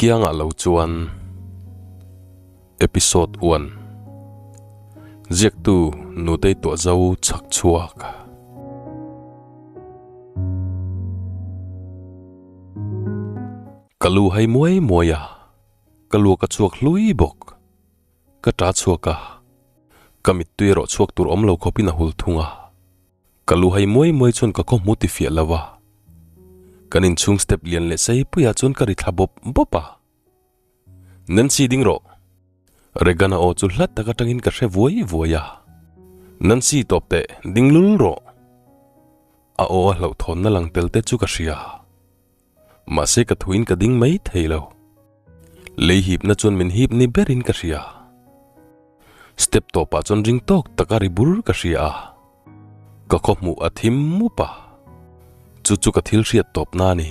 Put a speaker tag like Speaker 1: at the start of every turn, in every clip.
Speaker 1: kiangah lo chuan Episode 1 Ziaktu Nutei Tuahzo chhak chhuak. Ka lu hai muai muai a, ka luak a chhuak hlui bawk. Ka ta chhuak a, ka mittui erawh chhuak tur awm lo khawpin a hul thung a. Ka lu hai muai muai chuan ka khaw hmu ti fiah lo a. Kan inchhung step lian leh sei puiah chuan ka ri thla bawp bawp a. Nancy ding rawh. Regan-a aw chu hlat tak atangin ka hre vuai vuai a. Nancy tawp teh, ding lul rawh. A aw a hlauhthawnna lang tel te chu ka hria. Mahse ka thuin ka ding mai thei lo. Lei hipna chuan min hip ni berin ka hria. Step tawpah chuan ring tawk taka ri bur ka hria a. Ka khaw hmuh a thim mup a. Chu chu ka thil hriat tawp na a ni.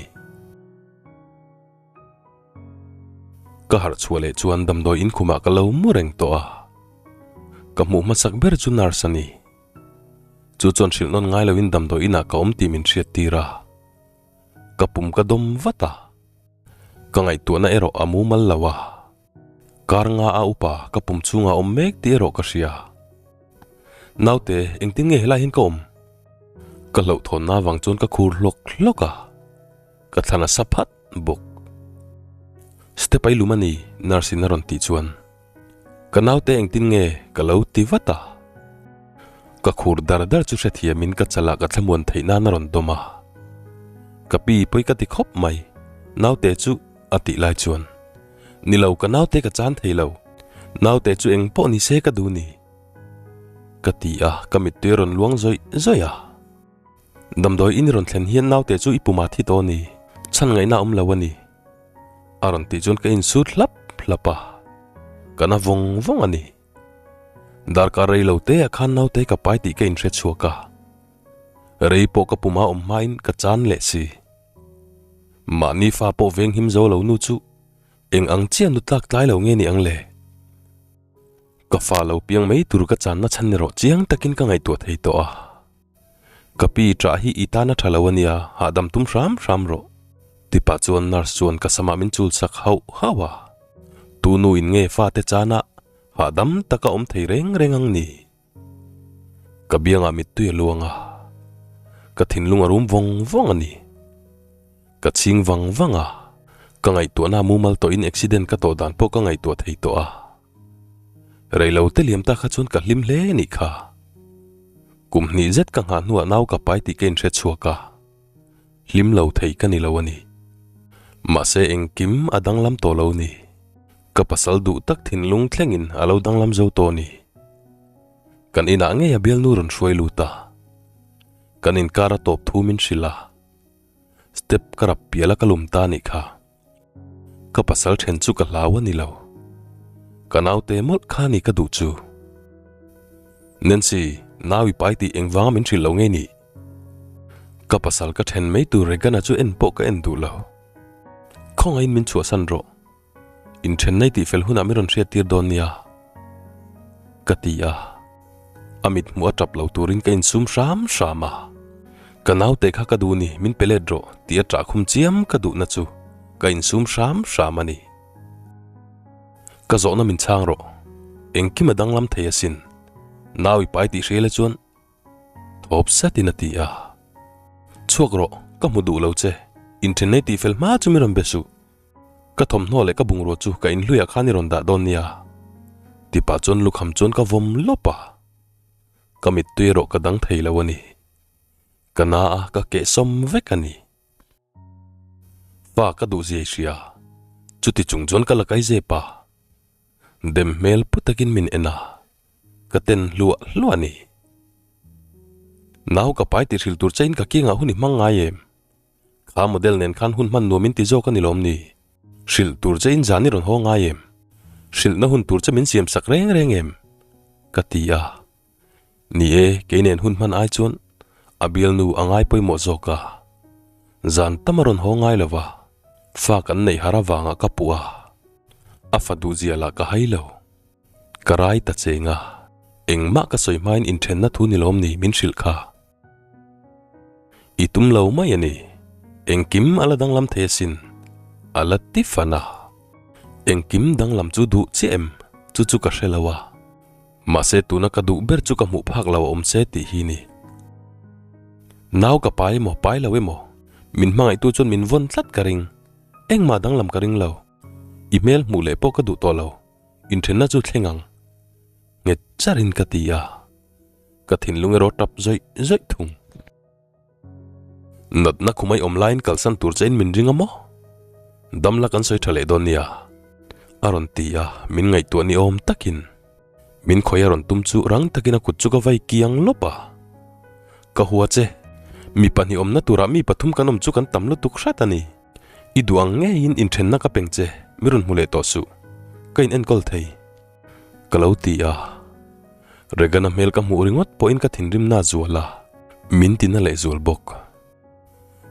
Speaker 1: Ka harh chhuah leh chuan damdawi inkhumah ka lo mu reng tawh a. Ka hmuh hmasak ber chu nurse a ni. Chu chuan hrilh nawn ngai loin damdawi inah ka awm tih min hriat tir a. Ka pum ka dawm vat a, ka ngaihtuahna erawh a mumal lo a, kar nga a upa ka pum chhungah awm mek tih erawh ka hria. Naute, engtin nge helai hian ka awm? Ka hlauhthawnna avang chuan ka khur hlawk hlawk a, ka thlan a sa phat bawk. Step a i lum a ni, nurse in a rawn tih chuan. Ka naute engtin nge ka lo ti vat a? Ka khur dar dar chu hrethiamin ka chalah ka thlamuan theih nan a rawn dawm a. Ka pi pawi ka ti khawp mai, naute chu a tih lai chuan. Ni lo, ka naute ka chan thei lo, naute chu eng pawh ni se ka duh ni. Ka ti a, ka mittui a rawn luang zawih zawih a. Damdawi in i rawn thlen hian naute chu i pumah thi tawh a ni, chhan ngaihna a awm lo a ni. A rawn tih chuan ka insut hlap hlap a, ka na vawng vawng a ni. Darkar rei lo te ah khan naute ka pai tih ka inhre chhuak a, rei pawh ka puma awm hmain ka chan leh si. Mahni fa pawh veng him zo lo nu chu eng ang chiah nu tlak tlai lo nge ni ang le? Ka fa lo piang mai tur ka channa chhan erawh chiang takin ka ngaihtuah thei tawh a. Ka pi ṭah hi i tan a ṭha lo a nia, hahdam tum hram hram rawh. Tipah chuan nurse chuan ka samah min chul sak hauh hauh a. Tu nu in nge fate chana hahdam taka awm thei reng reng ang ni? Ka biangah mittui a luang a, ka thinlung a rum vawng vawng a ni. Ka chhing vang vang a, ka ngaihtuahna mumal tawhin accident ka tawh dan pawh ka ngaihtuah thei tawh a. Reilo te liam ta kha chuan ka hlim hle nih kha. Kum hnih zet ka nghah hnuah nau ka pai tih ka inhre chhuak a, hlim lo thei ka ni lo a ni. Mahse engkim a danglam tawh lo ni. Ka pasal duh tak thinlung thlengin a lo danglam zo tawh ni. Kan inah ngei a bialnu rawn hruai lut a, kan inkar a tawp thu min hrilh a, step ka rap pial a ka lum ta nih kha. Ka pasal then chu ka hlau a ni lo. Ka naute mawlh kha ni ka duh chu. Nancy, nau i pai tih engvanga min hrilh lo nge ni? Ka pasal ka then mai tur Regan-a chu en pawh ka en duh lo. Khawngaihin min chhuahsan rawh. Inthen nai tih fel hunah min rawn hriattir dawn nia. Ka ti a. A mit hmuh a tap lo turin ka insum hram hram a. Ka naute kha ka duh ni, min pe let rawh tih a ṭah khum chiam ka duhna chu ka insum hram hram a ni. Ka zawhna min chhang rawh. Engkim a danglam thei asin. Nau i pai tih hria la chuan Thawp satin a ti a. Chhuak rawh, ka hmu duh lo che. Inthen nei tih fel hma chu min rawn be suh. Ka thawmhnaw leh ka bungrua chu ka inhluiah khan i rawn dah dawn nia. Tipah chuan lukham chuan ka vawm lawp a. Ka mittui erawh ka dang thei lo a ni. Ka na a, ka kehsawm vek a ni. Fa ka duh zia i hria. Chuti chung chuan ka la kai zep a. Dem hmel pu takin min en a, ka ten hluah hluah a ni. Nau ka pai tih hrilh tur chein ka kiangah hun i hmang ngai em? Kha model nen khan hun hman nuam in ti zawk a ni lawm ni? Hrilh tur chein zan i rawn haw ngai em? Hrilhna hun tur che min siam sak reng reng em? Ka ti a. Ni e, kei nen hun hman ai chuan a bialnu a ngai pawimawh zawk a. Zan tam a rawn haw ngai lo va, fa kan neih har avangah ka puh a. A fa duh zia lah ka hai lo. Ka rai ta cheng a, engmah ka sawi hmain inthenna thu ni lawm ni min hrilh kha. I tum lo mai a ni. Engkim a la danglam thei asin. A la ti fan a. Engkim danglam chu duh chiah em? Chu chu ka hre lo a. Mahse tuna ka duh ber chu ka hmuh phak lo a awm se tih hi ni. Nau ka pai emaw pai lo emaw, min hmangaihtu chuan min vawn tlat ka ring. Engmah danglam ka ring lo. I hmel hmuh leh pawh ka duh tawh lo. Inthenna chu thleng ang. Nghet charin ka ti a. Ka thinlung erawh tap zawih zawih thung. Natna khumai awm laiin kalsan tur chein min ring a maw? Damla kan sawi tha leh dawn nia, a rawn ti a, min ngaihtuah ni awm takin min khawih a rawn tum chu rang takin a kut chu ka vai kiang lawp a. Ka hua che, mi pahnih awmna turah mi pathum kan awm chu kan tam lutuk hrat a ni. I duh ang ngeiin inthenna ka peng che, mi rawn hmu leh tawh suh. Ka in enkawl thei. Ka lo ti a. Regan-a hmel ka hmuh ringawt pawhin ka thinrimna a zual a, min tina leh zual bawk.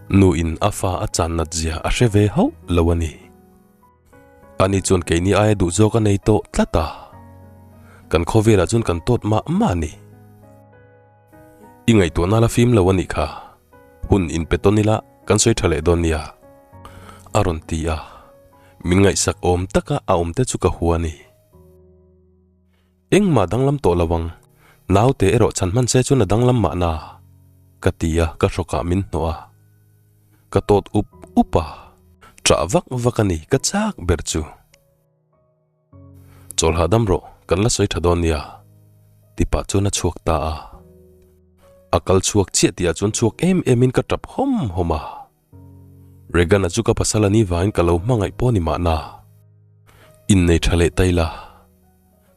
Speaker 1: Nu in a fa a chan nat zia a hre ve hauh lo a ni. Ani chuan keini aia duh zawk a nei tawh tlat a, kan khawvelah chuan kan tawt mah mah a ni. I ngaihtuahna la fim lo a nih kha, hun in pe tawn ila kan sawi tha leh dawn nia, a rawn ti a, min ngaihsak awm taka a awm te chu ka hua a ni. Engmah danglam tawh lo ang, naute erawh chhan hman se chuan a danglam mahna, ka ti a, ka hrawkah min hnawh a. Ka tawt up up a, ṭah vak vak a ni ka chak ber chu. Chawl hahdam rawh, kan la sawi ṭha dawn nia, ti pah chuan a chhuak ta a. A kal chhuak chiah tihah chuan chhuak em emin ka ṭap hawm hawm a. Regan-a chu ka pasal a ni vangin ka lo hmangaih pawh a ni mahna. Innei tha leh ta ila,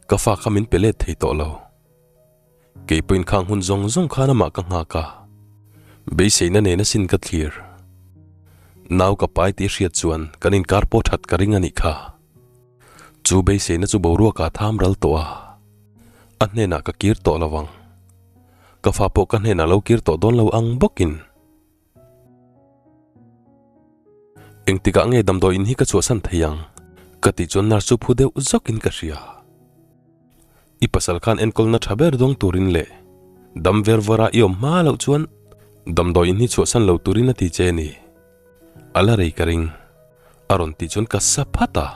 Speaker 1: ka fa kha min pe let thei tawh lo. Kei pawhin khang hun zawng zawng khan amah ka nghak a, beiseina nen asin ka thlir. Nau ka pai tih hriat chuan kan inkar pawh that ka ring a nih kha. Chu beiseina chu boruakah a tham ral tawh a, a hnenah ka kir tawh lo ang. Ka fa pawh ka hnenah lo kir tawh dawn lo ang bawkin. Engtikah nge damdawi in hi ka chhuahsan thei ang? Ka tih chuan nurse chu phu deuh zawkin ka hria. I pasal khan enkawlna tha ber dawng turin leh dam ver vawra i awm hma loh chuan damdawi in hi chhuahsan lo turin a ti che a ni. A la rei ka ring. A rawn tih chuan ka sa phat a.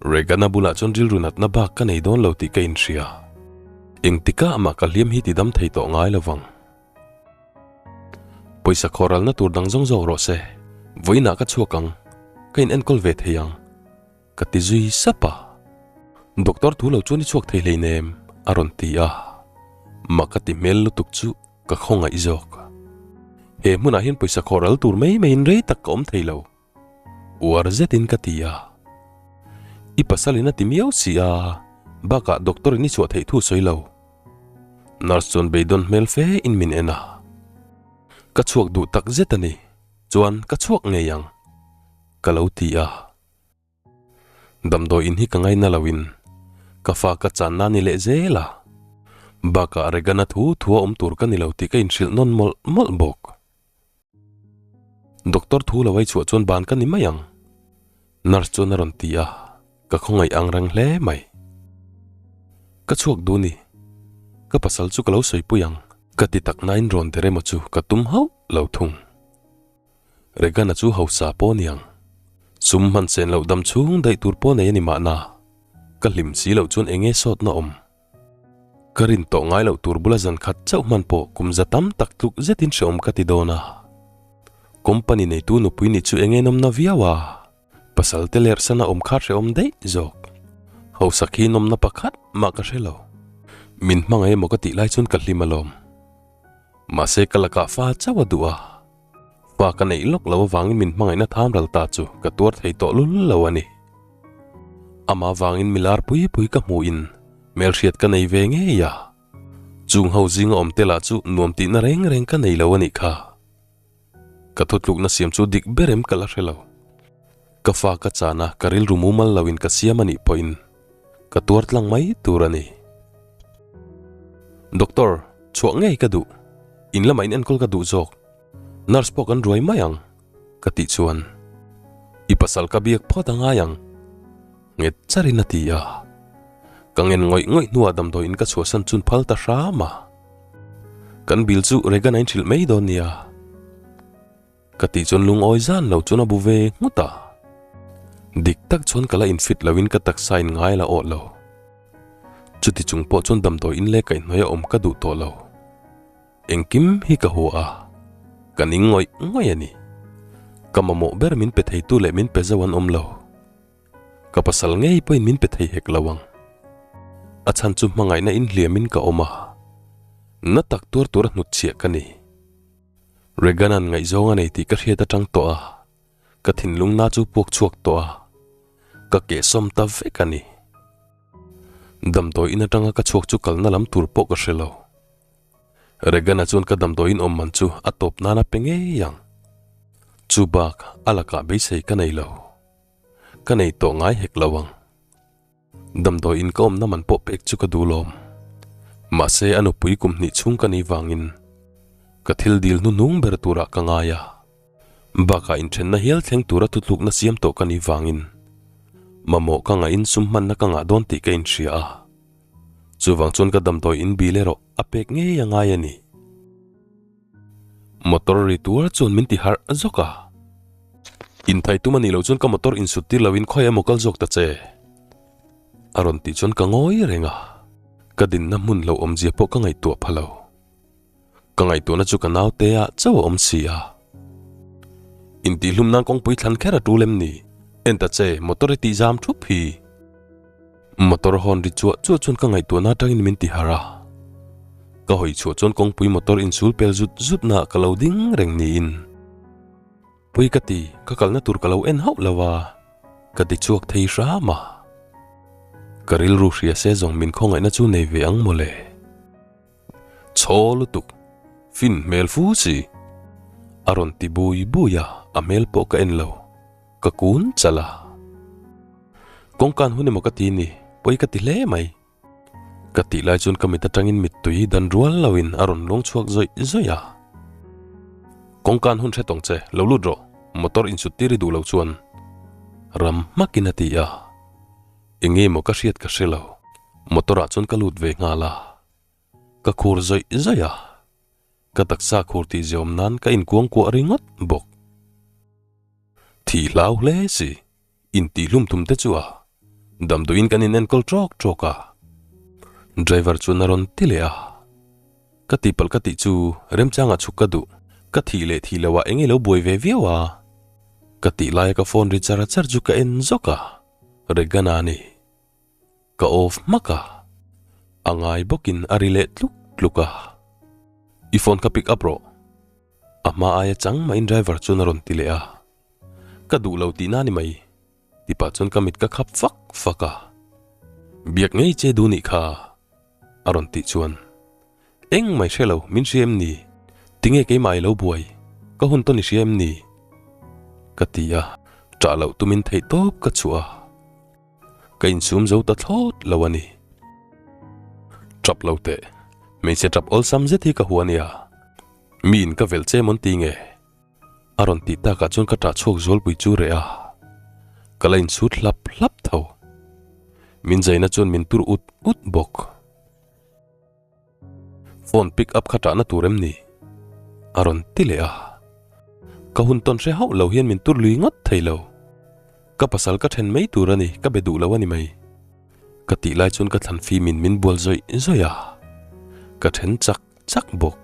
Speaker 1: Regan-a bulah chuan rilru natna bak ka nei dawn lo tih ka inhria. Engtikah mah ka hliam hi ti dam thei tawh ngai lovang. Pawisa khawralna tur dang zawng zawk rawh se, vawiinah ka chhuak ang, ka in enkawl ve thei ang, ka ti zui sap a. Doctor thu lo chuan i chhuak thei hleinem, a rawn ti a. Mak ka ti hmel lutuk chu ka khawngaih zawk. He hmunah hian pawisa khawral tur mai maiin rei tak ka awm thei lo. Uar zetin ka ti a. I pasalin a ti miau si a, bakah doctor in i chhuah theih thu sawi lo. Nurse chuan beidawn hmel fe in min en a. Ka chhuak duh tak zet a ni, chuan ka chhuak ngei ang, ka lo ti a. Damdawi in hi ka ngaina lo in ka fa ka chan na ni leh zel a. Bakah Regan-a thu thu a awm tur ka ni lo tih ka inhrilh nawn mawlh mawlh bawk. Doctor thu lo ai chhuah chuan ban ka ni mai ang, nurse chuan a rawn ti a, ka khawngaih ang reng hle mai. Ka chhuak duh ni, ka pasal chu ka lo sawipui ang, ka ti tak nain rawn der emaw chu ka tum hauh lo thung. Regan-a chu hausa pawh a ni ang, sum hman sen loh dam chhung daih tur pawh nei a ni mahna, ka hlim si loh chuan eng nge sawtna awm? Ka rin tawh ngai loh tur bula zan khat chauh hman pawh kum za tam tak tluk zetin hrehawm ka ti dawn a. Company neitu nupui nih chu eng enawmna viau a, pasal te lerhsan a awm kha hrehawm daih zawk. Hausak hi nawmna pakhat mah ka hre lo. Min hmangaih emaw ka tih lai chuan ka hlim alawm. Mahse ka lakah fa chauh a duh a, fa ka neih lawk loh avangin min hmangaihna tham ral ta chu ka tuar thei tawh lul lo a ni. Amah avangin milar pui pui ka hmuhin hmelhriat ka nei ve ngei a, chung ho zinga awm te lah chu nuam tihna reng reng ka nei lo a nih kha. Ka thutlukna siam chu dik ber em ka la hre lo. Ka fa ka chan a, ka rilru mumal loin ka siam a nih pawhin ka tuar tlang mai tur a ni. Doctor, chhuah ngei ka duh. In lamah in enkawl ka duh zawk. Nurse pawh kan ruai mai ang, ka tih chuan i pasal ka biak phawt a ngai ang, nghet charin a ti a. Ka ngen ngawih ngawih hnuah damdawiin ka chhuahsan chun phal ta hram a. Kan bill chu Regan a inhrilh mai dawn nia. Ka tih chuan lungawi zan lo chuan a bu ve nghut a. Dik tak chuan ka la infit loin ka taksa in ngai la awh lo. Chuti chung pawh chuan damdawi in leh kaihhnawih a awm ka duh tawh lo. Engkim hi ka hua a, ka ning ngawih ngawih a ni. Ka mamawh ber min pe theitu leh min pe zo an awm lo. Ka pasal ngei pawhin min pe thei hek lo ang. A chhan chu hmangaihna inhliamin ka awm a, na tak tuar tura hnutchhiah ka ni. Regan-a'n ngaihzawng a nei tih ka hriat atang tawh a, ka thinlung na chu puak chhuak tawh a, ka kehsawm ta vek a ni. Damdawi in atanga ka chhuak chu kalna lam tur pawh ka hre lo. Regan-a chuan ka damdawiin awm man chu a tawp nan a pe ngei ang. Chu bak a lakah beisei ka nei lo. Ka nei tawh ngai hek lo ang. Damdawiin ka awmna man pawh pek chu ka duh lawm. Mahse a nupui kum hnih chhung ka nih vangin ka thil dil hnuhnung ber turah ka ngai a. Bakah inthenna hial thleng tura thutlukna siam tawh ka nih vangin mamawh ka ngahin sum hmanna ka ngah dawn tih ka inhria a. Chuvang chuan ka damdawi in bil erawh a pek ngei a ngai a ni. Motor ri tuar chuan min ti harh zawk a. Inthai tum a nih loh chuan ka motor insut tir loin khawi emaw kal zawk ta che. A rawn tih chuan ka ngawi reng a. Ka dinna hmun lo awmzia pawh ka ngaihtuah pha lo. Ka ngaihtuahna chu ka naute ah chauh a awm si a. Intihhlum nan kawngpui thlan kher a tul em ni? En ta che, motor i tih zam thup hi. Motor hawn ri chuah chuah chuan ka ngaihtuahna atangin min ti harh a. Ka hawi chhuah chuan kawngpui motor insul pel zut zut naah ka lo ding reng niin. Pui ka ti, ka kalna tur ka lo en hauh lo a, ka ti chhuak thei hram a. Ka rilru hria se zawng min khawngaihna chu nei ve ang mawle. Chhaw lutuk, fin hmel fu si. A rawn ti bui bui a, a hmel pawh ka en lo, ka kun chalh a. Kawngkan hun emaw ka ti ni, pawi ka ti hle mai. Ka tih lai chuan ka mit atangin mittui dan rual loin a rawn luang chhuak zawih zawih a. Kawngkan hun hre tawng che, lo lut rawh, motor insut tir i duh lo chuan. Ram hmakin a ti a. Enge maw ka hriat ka hre lo. Motor ah chuan ka lut ve nghal a, ka khur zawih zawih a, ka taksa khur tih ziawm nan ka inkuangkuah ringawt bawk. Thih hlau hle si, intihhlum tum te chu a damdawiin kan in enkawl tawk tawk a, driver chuan a rawn ti leh a, ka tihpalh ka tih chu remchangah chhuk ka duh, ka thih leh thih loh ah enge lo buai ve viau a, ka tih laia ka phone ri char char chu ka en zawk a, Regana a ni. Ka off hmak a, a ngai bawkin a ri leh tluk tluk a. I phone kha pick up rawh. A hma aia chang mahin driver chuan a rawn ti leh a. Ka duh lo tihna ni mai, ti pah chuan ka mit ka khap fak fak a. Biak ngei che duh nih kha, a rawn tih chuan. Eng mai hre lo, min hria em ni? Tinge keimah i lo buai? Ka hun tawn i hria em ni? Ka ti a, ṭah loh tumin theihtawp ka chhuah a. Ka insum zo ta thlawt lo a ni. Ṭap lo teh, hmeichhe ṭap awlsam zet hi ka hua nia. Miin ka velh che mawn ti nge? A rawn tih takah chuan ka ṭah chhuak zualpui chu reh a, ka la insut hlap hlap tho. Min zaina chuan min tur ut ut bawk. Phone pick up kha ṭahna tur em ni? A rawn ti leh a. Ka hun tawn hre hauh lo hian min tur lui ngawt thei lo. Ka pasal ka ṭhen mai tur a ni, ka be duh lo a ni mai. Ka tih lai chuan ka thlan fimin min bual zawih zawih a, ka ṭhen chak chak bawk.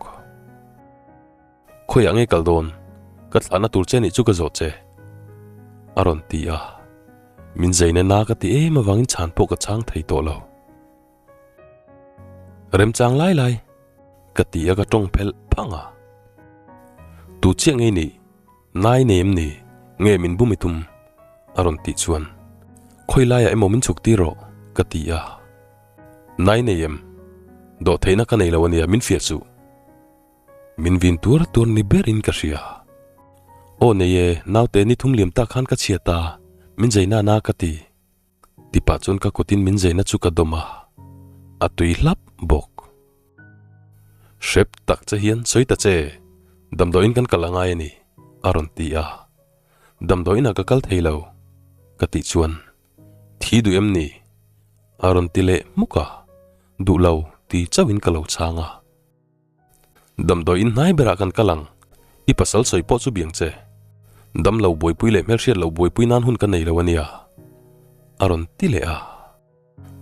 Speaker 1: Khawiah nge kal dawn? Ka thlahna tur che nih chu ka zawh che. A rawn ti a. Min zaina na ka ti em avangin chhan pawh ka chhang thei tawh lo. Remchang lai lai, ka ti a ka tawng phelh phang a. Tu chiah ngei nih? Nai nei em ni? Nge min bum i tum? A rawn tih chuan, Khawi laiah emaw min chhuk tir rawh, ka ti a. Nai nei em? Dawhtheihna ka nei lo a nia, min fiah suh. Min vin tuar tuar ni berin ka hria. Aw nei e, naute ni thum liam tak khan ka chhiat a, min zai nana ka ti. Ti pah chuan ka kutin min zaina chu ka dawm a, a tui hlap bawk. Hrep tak che hian sawi ta che, damdawiin kan kal a ngai a ni, a rawn ti a. Damdawiinah ka kal thei lo, ka tih chuan, Thi duh em ni? a rawn ti leh hmuk a, Duh lo, ti chauhin ka lo chhang a. Damdawiin hnai berah kan kal ang, i pasal sawi pawh chu biang che. Damlo buaipui leh hmelhriat loh buaipui nan hun ka nei lo a nia, a rawn ti leh a.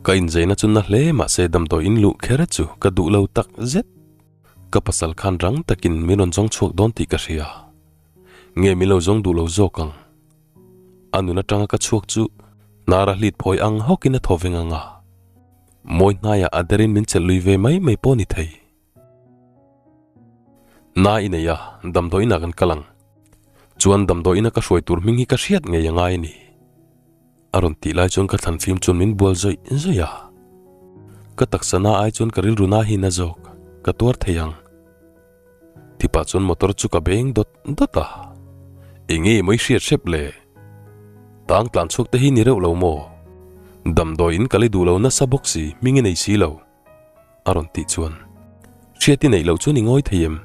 Speaker 1: Ka inzeina chu na hle mahse damdawi in luh kher chu ka duh lo tak zet. Ka pasal khan rang takin min rawn zawng chhuak dawn tih ka hria. Nge min lo zawng duh lo zawk ang? A nun atanga ka chhuak chu hnara hlit phawi ang hawkin a thaw veng ang a. Mawi hnaiah a derin min chelh lui ve mai mai pawh ni thei. Na i nei a, damdawiinah kan kal ang. Chuan damdawiina ka hruai tur hming hi ka hriat ngei a ngai a ni. A rawn tih lai chuan ka thlan fim chuan min bual zawih zawih a. Ka taksa na ai chuan ka rilru na hi na zawk, ka tuar thei ang. Tipah chuan motor chu ka beng dawt dawt a. Enge mawi hriat hrep le? Tang tlan chhuak te hi ni reuh lo maw? Damdawiin ka li duh lo nasa bawk si, hming i nei si lo. A rawn tih chuan, Hriat i neih loh chuan i ngawi thei em?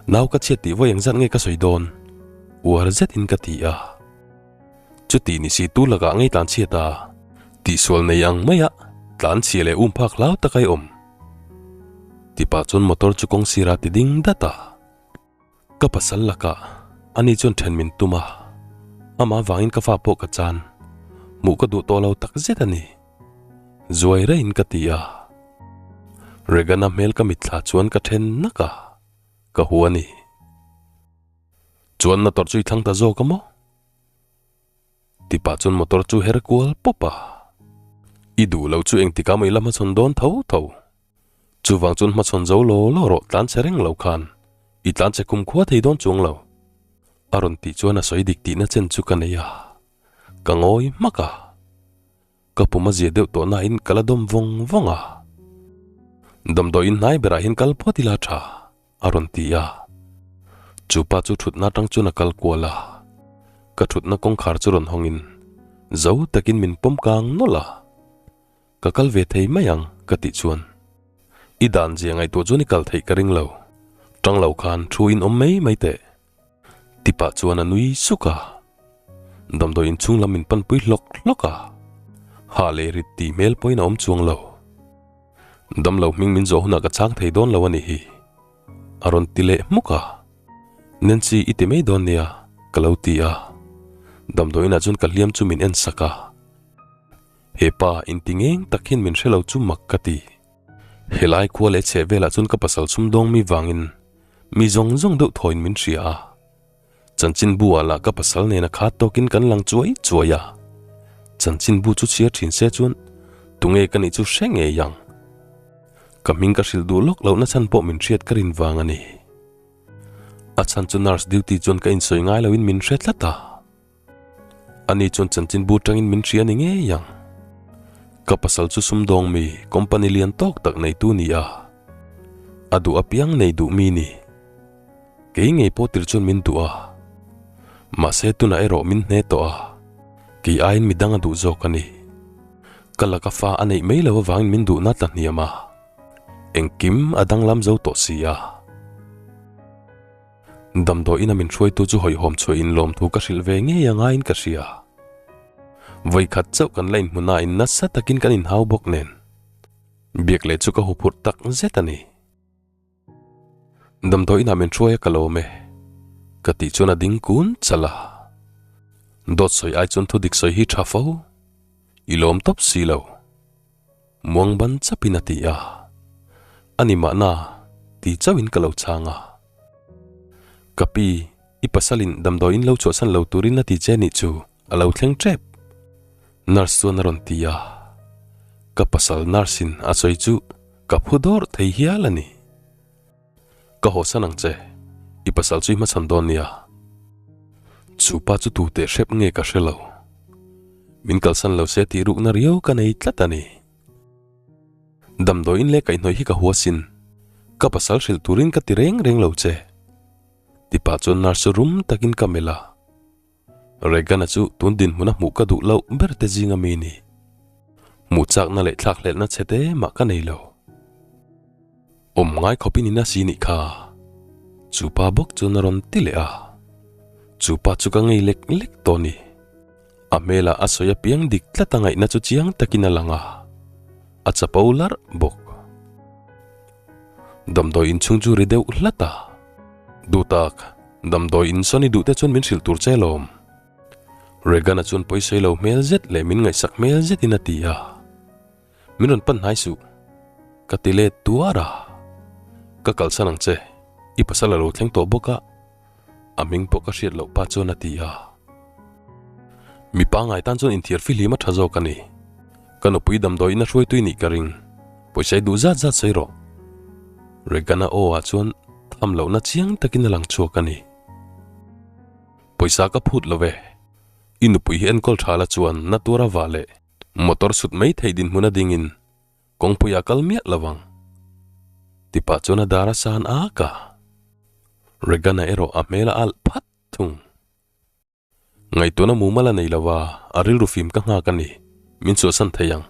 Speaker 1: Nau ka chhiat tih vawi engzat nge ka sawi dawn? Uar zetin ka ti a. Chuti ni si tu lakah ngei tlan chhiat a, tihsual nei ang maia tlan chhia leh um phak hlau taka i awm. Tipah chuan motor chu kawng sirah ti ding dat a. Ka pasal lakah ani chuan then min tum a, amah vangin ka fa pawh ka chan, hmuh ka duh tawh lo tak zet a ni. Zuai raiin ka ti a, Regan-a hmel ka mitthla chuan ka then nak a, ka hu a ni. Chuan na tawrh chu i thlang ta zawk a maw? Tipah chuan motor chu her kual pawp a, I duh lo chu engtikah maw i la hmachhawn dawn tho tho. Chuvang chuan hmachhawn zo law law rawh tlan che reng lo khan i tlan che kum khua thei dawn chuang lo. A rawn tih chuan a sawi dik tihna chen chu ka nei a, ka ngawi hmak a. Ka pum a zia deuh tawh nain ka la dawm vawng vawng a. Damdawiin hnai berah hian kal phawt ila tha, a rawn ti a. Chupa chu thutna atang chuan a kal kual a. Ka thutna kawngkhar chu rawn hawngin zo takin min pawm kang nawlh a. Ka kal ve thei mai ang ka tih chuan i dan zia ngaihtuah chuan i kal theih ka ring lo, tang lo khan thu in awm mai mai teh. Tipah chuan a nui suk a, damdawi inchhung lam min panpui hlawk hlawk a, hah leh rit tih hmel pawhin a awm chuang lo. Damlo hming min zawh hunah ka chhang thei dawn lo a nih hi, a rawn ti leh hmuk a. Nancy i ti mai dawn nia ka lo ti a, damdawiinah chuan ka hliam chu min en sak a. He pa inti ngeng tak hian min hre lo chu mak ka ti. Helai khua leh chheh velah chuan ka pasal sumdawng mi vangin mi zawng zawng deuh thawiin min hria a. Chanchinbu ah lah ka pasal nena khat tawkin kan lang chuai chuai a. Chanchinbu chu chhiar thin se chuan tunge ka nih chu hre ngei ang. Ka hming ka hrilh duh lawk lohna chhan pawh min hriat ka rin vang a ni. A chhan chu nurse duty chuan ka insawi ngai loin min hre tlat a. Ani chuan chanchinbu tangin min hria ni ngei ang. Ka pasal chu sumdawng mi, company lian tawk tak neitu ni a. A duh apiang nei duh mi ni. Kei ngei pawh tir chuan min duh a. Mahse tunah erawh min hne tawh a. Kei aiin midang a duh zawk a ni. Ka laka fa a neih mai lo avangin min duhna tla hniam a. Engkim a danglam zo tawh si a. Damdawiin a min hruaitu chu hawihhawm chhuahin lawmthu ka hrilh ve ngei a ngaiin ka hria. Vawikhat chauh kan la inhmu nain nasa takin kan inhau bawk nen. Biak leh chu ka huphurh tak zet a ni. Damdawiinah min hruai a ka lawm e, ka tih chuan a ding kun chalh a. Dawt sawi ai chuan thudik sawi hi tha fo, i lawm tawp si lo. Muang ban chapin a ti a, a ni mahna ti chauhin ka lo chhang a. Ka pi, i pasalin damdawiin lo chhuahsan lo turin a ti che nih chu a lo thleng tep. Nurse chuan a rawn ti a, ka pasal nurse in a sawi chu ka phu dawrh thei hial a ni. Ka hawsan ang che, i pasal chu i hmachhan dawn nia. Chu pa chu tu teh hrep nge ka hre lo. Min kalsan lo se tih rukna riau ka nei tlat a ni. Damdawiin leh kaihhnawih hi ka hua sin, ka pasal hrilh turin ka ti reng reng lo che. Tipa chuan nurse chu rum takin ka melh a. Regan-a chu tun dinhmuna hmuh ka duh loh ber te zinga mi ni. Hmuh chakna leh thlakhlelhna chhe te mah ka nei lo. Awm ngai khawpin in a si nih kha. Chu pa bawk chuan a rawn ti leh a. Chu pa chu ka ngei lek lek tawh ni. A hmelah a sawi apiang dik tlat a ngaihna chu chiang takin a lang a. A chapo larh bawk. Damdawi inchhung chu ri deuh hlat a. Duhtak. Damdawi in sawn i duh te chuan min hrilh tur che lawm. Regan-a chuan pawisawi lo hmel zet leh min ngaihsak hmel zetin a ti a. Min rawn pan hnai suh. Ka ti let tuar a. Ka kalsan ang che, i pasal a lo thleng tawh bawk a. A hming pawh ka hriat loh pa chuan a ti a. Mi pangngai tan chuan inthiar fihlim a tha zawk a ni. Ka nupui damdawi in a hruaitui nih ka ring. Pawisa i duh zat zat sawi rawh. Regan-a aw ah chuan tham lohna chiang takin a lang chhuak a ni. Pawisa ka phut lo ve. I nupui hi enkawl tha la chuan na tuar a vah leh motor sut mai theih dinhmun a dingin kawngpui ah kal miah lo ang. Tipah chuan a dar a san ak a. Regan-a erawh a hmel a alh phat thung. Ngaihtuahna mumal a nei lo a, a rilru fim ka nghak a ni. Min chhuahsan thei ang.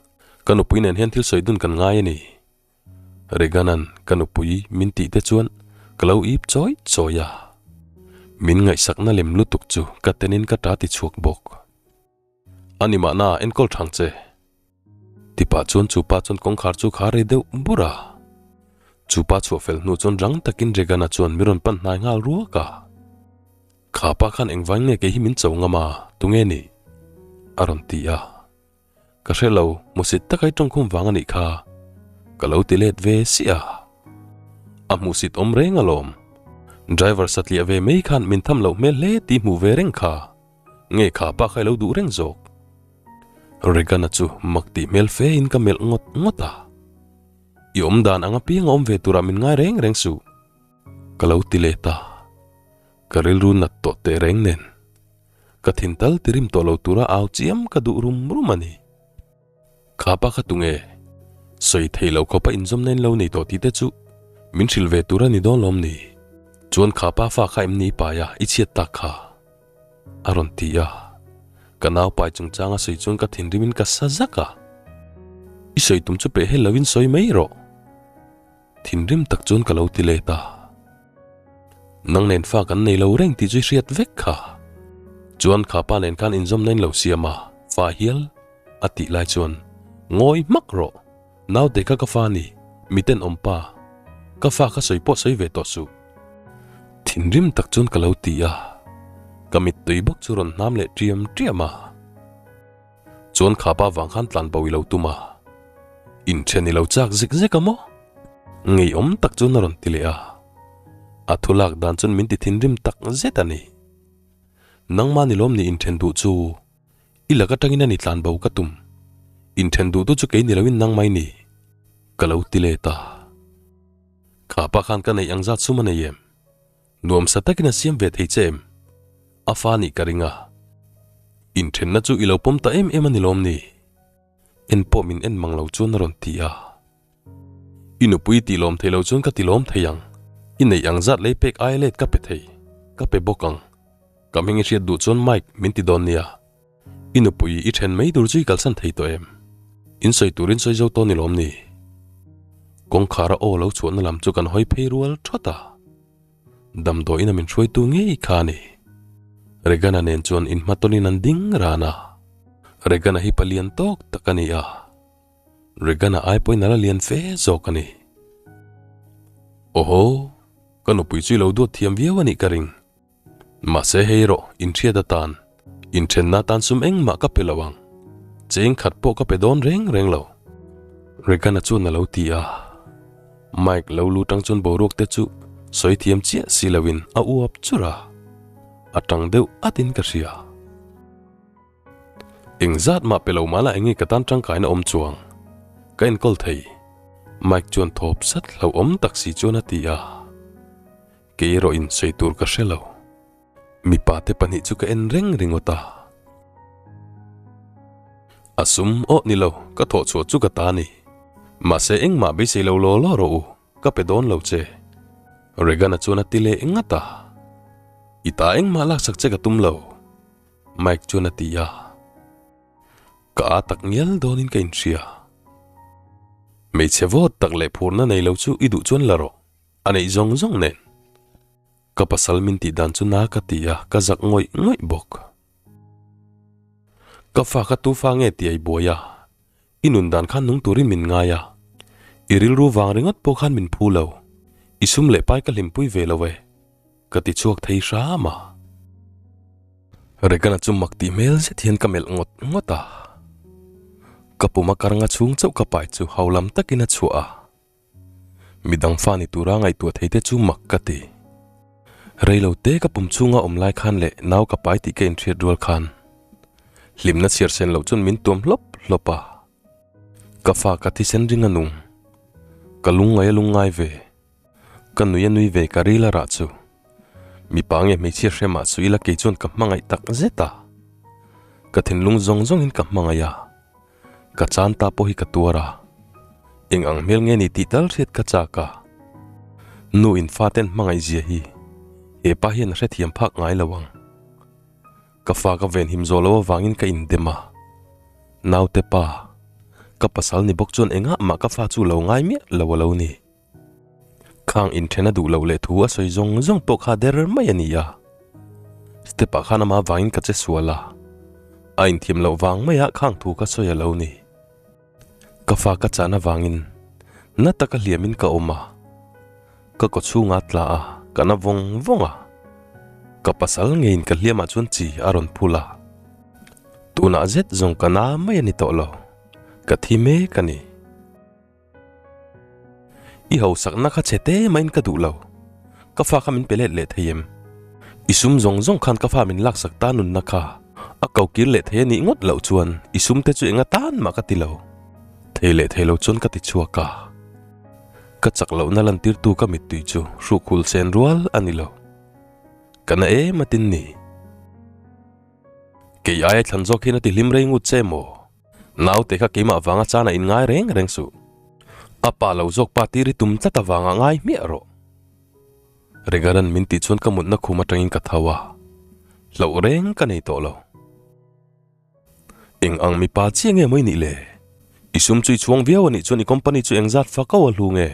Speaker 1: Ka nupui nen hian thil sawi dun kan ngai a ni. Regan-a'n ka nupui min tih te chuan ka lo ip chawi chawi a. Min ngaihsakna lem lutuk chu ka tenin ka ta ti chhuak bawk. A ni mahna enkawl thang che. Tipah chuan chu pa chuan kawngkhar chu kha rei deuh bur a. Chu pa chhuah fel hnu chuan rang takin Regan-a chuan mi rawn pan hnai nghal ruak a. Kha pa khan engvang nge kei hi min cho ngam a, tunge ni? A rawn ti a. Ka hre lo, hmusit taka i tawngkhum vang a nih kha. Ka lo ti let ve siah a. A hmuhsit awm reng alawm. Driver satliah ve mai khan min tham loh hmel hle tih hmuh ve reng kha. Nge kha pa kha i lo duh reng zawk? Regan-a chu mak tih hmel fe in ka melh ngawt ngawt a. I awm dan ang apiang a awm ve turah min ngai reng reng suh. Ka lo ti let a. Ka rilru nat tawh teh reng nen. Ka thin tal ti rim tawh lo tura au chiam ka duh rum rum a ni. Kha pa kha tunge? Sawi thei lo khawpa inzawmna in lo nei tawh tih te chu min hrilh ve tur a ni dawn lawm ni? Chuan kha pa fa kha em ni pai a i chhiat tak kha? A rawn ti a. Ka nau pai chungchang a sawi chuan ka thinrimin ka sa zak a. I sawi tum chu peh hel lovin sawi mai rawh. Thinrim tak chuan ka lo ti let a. Nang nen fa kan nei lo reng tih chu i hriat vek kha. Chuan kha pa nen khan inzawmna in lo siam a, fa hial a tih lai chuan ngawi hmak rawh. Naute kha ka fa a ni, miten awm pa. Ka fa kha sawi pawh sawi ve tawh suh. Thinrim tak chuan ka lo ti a, ka mittui bawk chu rawn hnam leh ṭiam ṭiam a. Chuan kha pa vang khan tlan bo i lo tum a, inthen i lo chak zek zek a maw? Ngeiawm tak chuan a rawn ti leh a, a thu lak dan chuan min ti thinrim tak zet a ni. Nangmah ni lawm ni inthen duh chu i lak atangin a ni tlan bo ka tum, inthen duh tu chu kei ni loin nangmah i ni, ka lo ti let a. Kha pa khan ka neih ang zat sum a nei em? Nuamsa takin a siam ve thei che em? A fa nih ka ring a. Inthenna chu i lo pawm ta em em a ni lawm ni? En pawh min en mang lo chuan a rawn ti a. I nupui tih lawm thei lo chuan ka ti lawm thei ang. I neih ang zat lei pek aia let ka pe thei. Ka pe bawk ang. Ka hming i hriat duh chuan Mike min ti dawn nia. I nupui i then mai tur chu i kalsan thei tawh em? In sawi turin sawi zo tawh ni lawm ni? Kawngkhara aw lo chhuahna lam chu kan hawi phei rual thawt a. Damdawiin a min hruaitu ngei kha a ni. Regan-a nen chuan inhmatawnin an ding ran a. Regan-a hi palian tawk tak a ni a. Regan-a ai pawhin a la lian fe zawk a ni. Awhaw, ka nupui chu i lo duat thiam viau a nih ka ring. Mahse hei erawh inhriat atan, inthenna atan sum engmah ka pe lo ang. Cheng khat pawh ka pe dawn reng reng lo. Regan-a chuan a lo ti a. Mike lo lu tang chuan boruak te chu sawi thiam chiah si loin a uap chur a. A tang deuh atin ka hria. Engzat mah pe lo mahla enge ka tan tangkaina awm chuang? Ka enkawl thei. Mike chuan thawp sat hlauhawm tak si chuan a ti a. Kei erawh in sawi tur ka hre lo. Mipa te pahnih chu ka en reng ringawt a. A sum awh ni lo, ka thawh chhuah chu ka ta ni. Mahse engmah beisei lo law law rawh u, ka pe dawn lo che. Regan-a chuan a ti leh ngat a. I ta engmah laksak che ka tum lo, Mike chuan a ti a. Ka â tak ngial dawnin ka inhria. Hmeichhe vawt tak leh phurna nei lo chu i duh chuan la rawh. A neih zawng zawng nen. Ka pasal min tih dan chu na ka ti a, ka zak ngawih ngawih bawk. Ka fa kha tu fa nge tih a i buai a, i nun dan khan nung turin min ngai a, i rilru vang ringawt pawh khan min phu lo, i sum leh pai ka hlimpui ve lo e. Ka ti chhuak thei hram a. Regana chu mak tih hmel zet hian ka melh ngawt ngawt a. Ka pum a kar nga chhung chauh ka pai chu hau lam takin a chhuah a. Midang fa ni tura ngaihtuah thei te chu mak ka ti. Reilo te ka pum chhunga awm lai khan leh nau ka pai tih ka inhriat rual khan hlimna chhiar sen loh chuan min tuam hlawp hlawp a. Ka fa ka thisen ring a nung. Ka lungngai a lungngai ve. Ka nui a nui ve ka ril a rah chu. Mipa nge hmeichhia hre mah chu ila kei chuan ka hmangaih tak zet a. Ka thinlung zawng zawngin ka hmangaih a. Ka chan ta pawh hi ka tuar a. Eng ang hmel nge ni tih tal hriat ka chak a. Nu in faten hmangaih zia hi he pa hian a hrethiam phak ngai lo ang. Ka fa ka venhim zawh loh avangin ka indem a. Naute pa, ka pasal ni bawk chuan engah mah ka fa chu lo ngai miah lo a lo ni. Khang inthen a duh loh leh thu a sawi zawng zawng pawh kha der mai a ni a. Step ah khan ama vangin ka che sual a, a inthiam loh vang maia khang thu ka sawi a lo ni. Ka fa ka chahna vangin na taka hliamin ka awm a, ka kaw chhunga tla a, ka na vawng vawng a. Ka pasal ngeiin ka hliamah chuan chi a rawn phul a, tunah zet zawng ka na mai a ni tawh lo, ka thi mek a ni. I hausakna kha chhe te maiin ka duh lo. Ka fa kha min pe let leh thei em? I sum zawng zawng khan ka fa min laksak ta nunna kha a ko kir leh thei a nih ngawt loh chuan i sum te chu enga tan mah ka ti lo. Thei leh thei lo chuan ka ti chhuak a. Ka chak lohna lantirtu ka mittui chu hruk hul sen rual a ni lo. Ka na em atin ni. Kei aia thlan zawk hian a ti hlim rei ngut che maw? Naute kha keimah vanga chana in ngai reng reng suh. A pa lo zawk pa tir i tum tlat avanga ngai hmiah rawh. Regaran min tih chuan ka mutna khum atangin ka tho a, hlauh reng ka nei tawh lo. Eng ang mipa chiah nge maw i nih le? I sum chu i chhuang viau a nih chuan i company chu engzat fak au a hlu nge?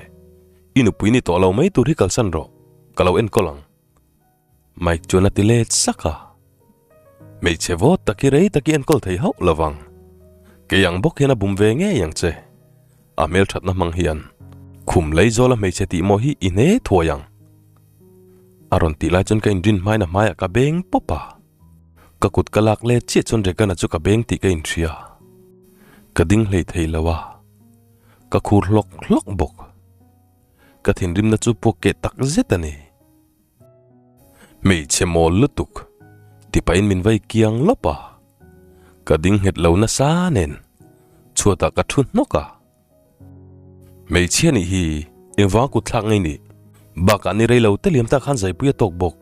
Speaker 1: I nupui ni tawh lo mai tur hi kalsan rawh, ka lo enkawl ang. Mike chuan a ti let sak a. Hmeichhe vawt tak hi rei tak i enkawl thei hauh lo vang. Kei ang bawk hian a bum ve ngei ang che. A hmelthatna hmang hian khum lei zawla hmeichhe tih maw hi i hne thuai ang. A rawn tih lai chuan ka inrin hmain a hmaiah ka beng pawp a. Ka kut ka lak let chiah chuan Regan-a chu ka beng tih ka inhria. Ka ding hlei thei lo a. Ka khur hlawk hlawk bawk. Ka thinrimna chu puak keh tak zet a ni. Hmeichhe mawl lutuk ti pahin min vai kiang lawp a, ka ding nghet lo nasa nen chhuatah ka thu hnawk a. Hmeichhia nih hi engvanga kut thlak ngei nih bakah ni rei lo te liam tak khan zaipui a tawk bawk.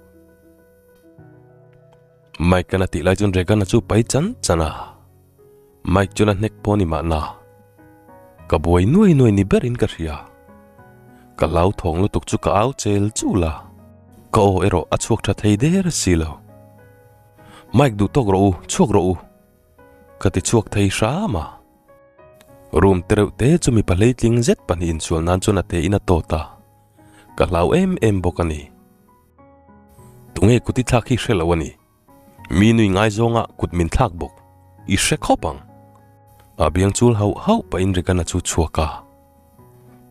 Speaker 1: Mike an a tih lai chuan Regan-a chu pai chan chan a. Mike chuan a hnek pawh a ni mahna. Ka buai nuai nuai ni berin ka hria. Ka hlauthawng lutuk chu ka au chel chul a, ka aw erawh a chhuak tha thei der si lo. Mike duh tawk rawh u, chhuak rawh u. Ka ti chhuak thei hram a. Room tereuh te chu mipa hleitling zet pahnihin sual nan chuan a te in a tawt a, ka hlau em em bawk a ni. Tunge kut i thlak hi hre lo a ni. Mi nui ngaizawnga kut min thlak bawk i hre khawp ang. A biang chul hauh hauh pahin Regan-a chu chhuak a,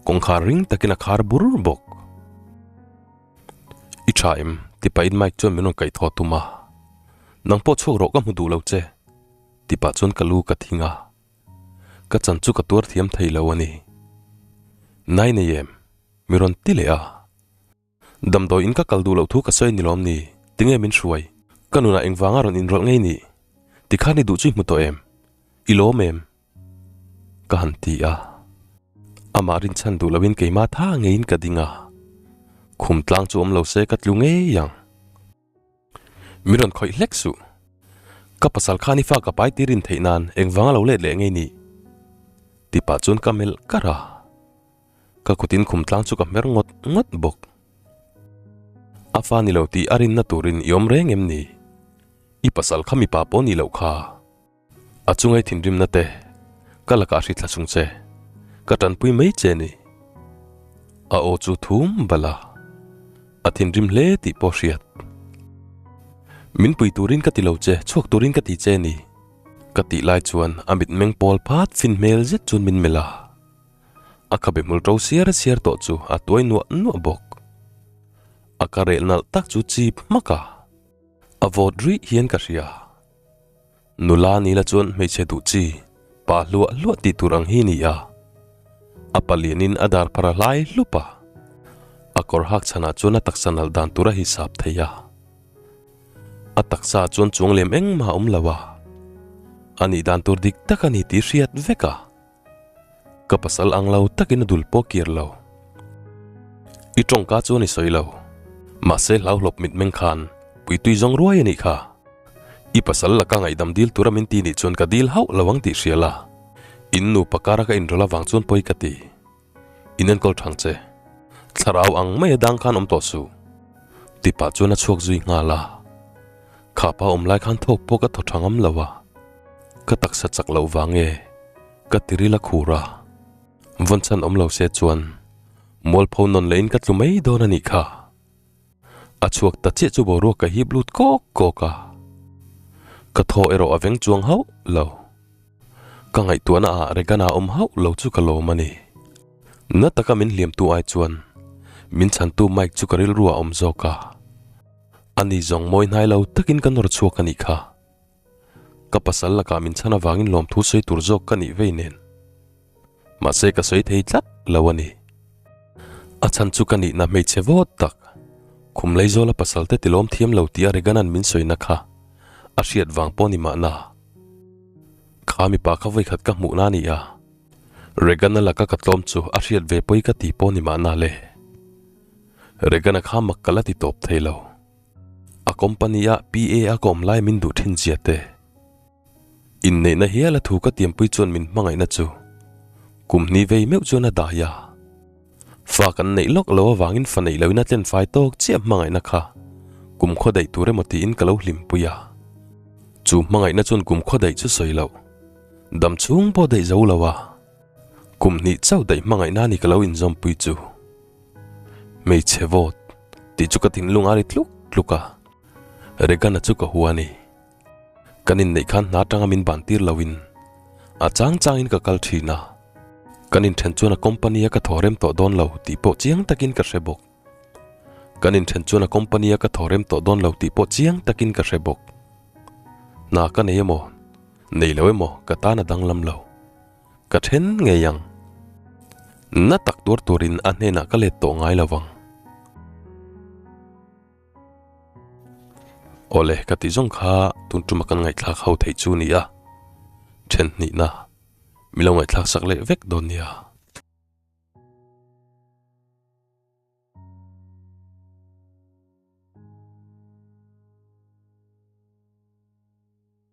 Speaker 1: kawngkhar ring takin a khar bur bawk. I tha em? ti pahin Mike chuan min rawn kaihthawh tum a. Nang pawh chhuak rawh ka hmu duh lo che, ti pah chuan ka lu ka thing a. Ka chan chu ka tuar thiam thei lo a ni. Nai nei em? Mi rawn ti leh a. Damdawi in ka kal duh loh thu ka sawi ni lawm ni? Tinge min hruai? Ka nunah engvanga rawn inrawlh ngei ni? Tikhan i duh chu i hmu tawh em? I lawm em? Ka han ti a. Amah rinchhan duh loin keimah tha ngeiin ka ding a. Khum tlang chu awm lo se ka tlu ngei ang. Mi rawn khawih hlek suh. Ka pasal khan i fa ka pai tir in theih nan engvanga lo let leh ngei ni? Ti pah chuan ka melh kar a. Ka kutin khum tlang chu ka hmer ngawt ngawt bawk. A fa ni lo tih a rinna turin i awm reng em ni? I pasal kha mipa pawh ni loh kha. A chungai thinrimna te ka lakah hri thla chung che, ka tanpui mai che ni. A aw chu thum bal a, a thinrim hle tih pawh hriat. Min pui turin ka ti lo che, chhuak turin ka ti che ni. Ka tih lai chuan a mitmeng pawl phat fin hmel zet chuan min melh a. A khabe hmul ṭo siar siar tawh chu a tuai nuah nuah bawk. A ka rel nalh tak chu chip hmak a, a vawt rih hian ka hria. Nula nila chuan hmeichhe duh chi pa hluah hluah tih tur ang hi ni a. A palianin a dar phar a hlai hlup a. A kawr hak chhanah chuan a taksa nalh dan tur a hisap thei a. A taksa ah chuan chuang lem engmah a awm lo a. A nih dan tur dik tak a ni tih hriat vek a. Ka pasal ang lo takin a dul pawh kir lo. I tawngka chuan i sawi lo. Mahse hlauhlawp mitmeng khan puitui zawng ruai a nih kha. I pasal laka ngaihdam dil tura min ti nih chuan ka dil hauh lo ang tih hria la. In nupa kara ka inrawlh avang chuan pawi ka ti. In enkawl thang che. Thlarau ang mai a dang khan awm tawh suh. Tipah chuan a chhuak zui nghal a. Khapa awm lai khan thawk pawh ka thaw tha ngam lo a. Ka taksa chak loh vang nge ka tiril a khur a. Vawn chhan awm lo se chuan mualpho nawn lehin ka tlu mai dawn a nih kha. A chhuak ta chiah chu boruak ka hip lut kawk kawk a. Ka thaw erawh a veng chuang hauh lo. Ka ngaihtuahna ah Regana awm hauh lo chu ka lawm a ni. Na taka min hliamtu ai chuan min chhantu Mike chu ka rilru ah awm zawk a. Ani zawng mawi hnai lo takin ka nawr chhuak a nih kha. Ka pasal lakah min chhan avangin lawmthu sawi tur zawk ka nih vei nen. Mahse ka sawi thei tlat lo a ni. A chhan chu ka nihna hmeichhe vawt tak, khum Leizawla pasal te tilawm thiam lo tia Regan-a'n min sawina kha a hriat vang pawh ni mahna. Kha mipa kha vawikhat ka hmuhna a ni a, Regan-a laka ka tlawm chu a hriat ve pawi ka ti pawh ni mahna le. Regan-a kha mak ka la ti tawp thei lo. A company a PA a ka awm lai min duh thin zia te. Inneihna hial a thu ka tiampui chuan min hmangaihna chu kum hnih vei meuh chuan a dai a. Fa kan neih lawk lo avangin fa neih loin a tlen fai tawk chiah hmangaihna kha kum khaw daih tur emaw tiin ka lo hlimpui a. Chu hmangaihna chuan kum khaw daih chu sawi loh dam chhung pawh daih zo lo a. Kum hnih chauh daih hmangaihna a ni ka lo inzawmpui chu. Hmeichhe vawt tih chu ka thinlung a ri tluk tluk a, Regana chu ka hua a ni. Kan inneih khan hna atanga min ban tir loin a chang changin ka kal thin a, kan inthen chuan a company a ka thaw rem tawh dawn lo tih pawh chiang takin ka hre bawk. Kan inthen chuan a company a ka thaw rem tawh dawn lo tih pawh chiang takin ka hre bawk. Hna ka nei emaw, nei lo emaw ka tan a danglam lo. Ka then ngei ang. Na tak tuar turin a hnenah ka let tawh ngai lo vang. Awle, ka tih zawng kha tun tuma kan ngaihthlak ho theih chu ni a, then hnihna mi lo ngaihthlak sak leh vek dawn nia.